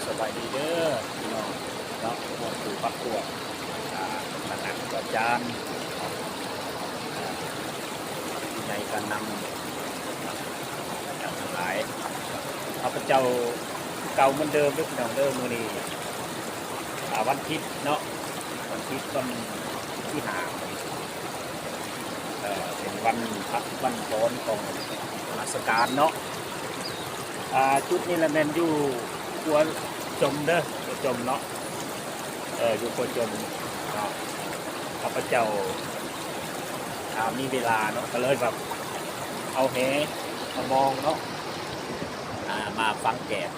ສະບາຍດີເດີພີ່ນ້ອງເນາະ ໝູ່ຄູ່ພັກພວກ ອາ ຄະນະຄູອາຈານ ອາ ຜູ້ໃຫຍ່ການນຳ ອາຈານທັງຫຼາຍ. ຂ້າພະເຈົ້າຄືເກົ່າເໝືອນເດີມເດີພີ່ນ້ອງເດີ ມື້ນີ້ ອາ ວັນທິດເນາະ ວັນທິດວັນທີຫ້າ ເອີ ເປັນວັນພັກວັນຜ່ອນຂອງລາຊະການເນາະ. ອາ ຈຸດນີ້ລະແມ່ນຢູ່ຂົວຈົ່ມເດີ ຂົວຈົ່ມເນາະ ເອີ ຢູ່ຂົວຈົ່ມເນາະ. ຂ້າພະເຈົ້າ ອາ ມີເວລາເນາະ ກະເລີຍແບບເອົາແຫ ເອົາມອງເນາະ ອາ ມາຝັງແກບ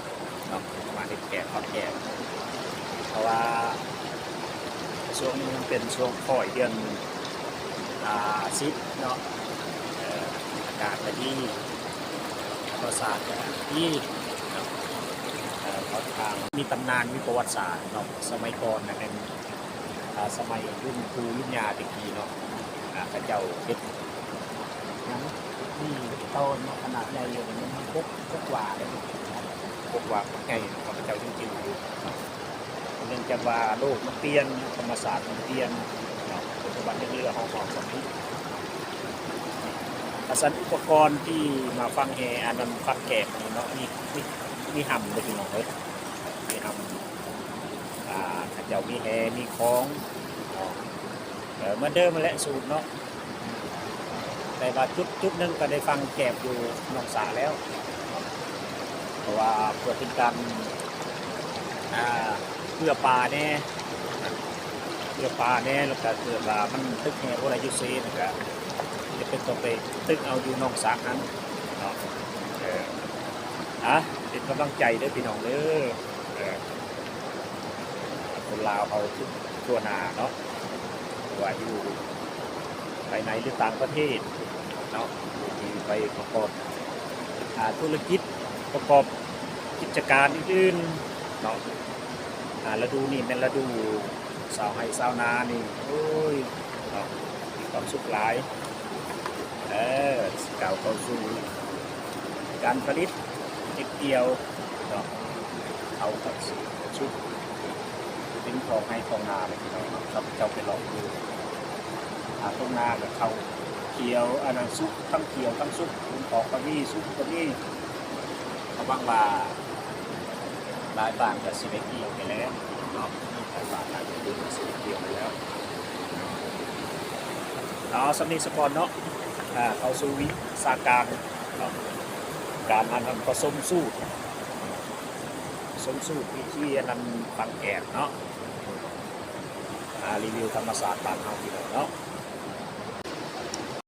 ເນາະ ມາເຮັດແກບຝັງແກບ ເພາະວ່າຊ່ວງນີ້ມັນເປັນຊ່ວງຄ້ອຍເດືອນ ອາ ສິບເນາະ ເອີ ອາກາດກະດີ ທຳມະຊາດກະດີເນາະ ເອີ ຂ້ອນຂ້າງມີຕຳນານ ມີປະຫວັດສາດເນາະ. ສະໄໝກ່ອນນະແມ່ນ ອາ ສະໄໝລຸ້ນປູ່ລຸ້ນຍ່າແຕ່ກີ້ເນາະ ອາ ເຂົາເຈົ້າເຮັດຫຍັງ ມີເຫັດຕອນເນາະ ຂະໜາດໃຫຍ່ຢູ່ ມັນຫົກ ຫົກຫວ່າເດ້ ຫົກຫວ່າບັກໃຫຍ່ເນາະ ຂ້າພະເຈົ້າຍັງຈື່ຢູ່. ເນື່ອງຈາກວ່າໂລກມັນປ່ຽນ ທຳມະຊາດມັນປ່ຽນເນາະ ປັດຈຸບັນຍັງເຫຼືອຫ້ອງໆສ່ຳນີ້. ອາ ສັນອຸປະກອນທີ່ມາຝັງແຫ ອັນນັ້ນຝັງແກບນີ້ເນາະ ມີ ມີ ມີຫຳເດີພີ່ນ້ອງເອີຍ ມີຫຳ ອາ ເຂົາເຈົ້າມີແຫ ມີຂອງເນາະ ເອີ ເໝືອນເດີມຫັ້ນແຫຼະສູດເນາະ. ແຕ່ວ່າຈຸດ ຈຸດໜຶ່ງກະໄດ້ຝັງແກບຢູ່ໜອງສາແລ້ວ ເພາະວ່າເພື່ອເປັນການ ອາ ເພື່ອປາແດ່ ເພື່ອປາແດ່ ແລ້ວກະເກີດວ່າມັນຕຶກແຫບໍ່ໄດ້ຢູ່ເຊ ແລ້ວກະຈຳເປັນຕ້ອງໄປຕຶກເອົາຢູ່ໜອງສາຫັ້ນເນາະ. ເອີ ອາ ເປັນກຳລັງໃຈເດີພີ່ນ້ອງເດີ ເອີ ຄົນລາວເຮົາທຸກທົ່ວໜ້າເນາະ ບໍ່ວ່າຢູ່ພາຍໃນ ຫຼື ຕ່າງປະເທດເນາະ ທີ່ໄປປະກອບ ອາ ທຸລະກິດ ປະກອບກິດຈະການອື່ນໆເນາະ. ອາ ລະດູນີ້ແມ່ນລະດູຊາວໄຮ່ຊາວນານີ້ ໂອ້ຍ ເນາະ ມີຄວາມສຸກຫຼາຍ ເອີ ຊິກ້າວເຂົ້າສູ່ການຜະລິດ ເກັບກ່ຽວເນາະ ເຂົ້າກະສຸກ ເປັນຂອງໄຮ່ຂອງນາເລີຍພີ່ນ້ອງເນາະ. ຂ້າພະເຈົ້າໄປເລາະຢູ່ ອາ ທົ່ງນາກະເຂົ້າຂຽວ ອັນນັ້ນສຸກ ທັງຂຽວທັງສຸກ ເປັນຂອງກະມີ ສຸກກະມີ. ກະຫວັງວ່າຫຼາຍບ້ານກະຊິໄດ້ກ່ຽວໄປແລ້ວເນາະ ຫຼາຍບ້ານຫຼາຍຄົນກະຊິໄດ້ກ່ຽວໄປແລ້ວ. ເອົາສ່ຳນີ້ສາກ່ອນເນາະ ອາ ເຂົ້າສູ່ວິຊາການເນາະ ການອັນນັ້ນປະສົມສູດ ປະສົມສູດວິທີອັນນັ້ນຝັງແກບເນາະ ອາ ຣີວິວທຳມະຊາດບ້ານເຮົາພີ່ນ້ອງເນາະ.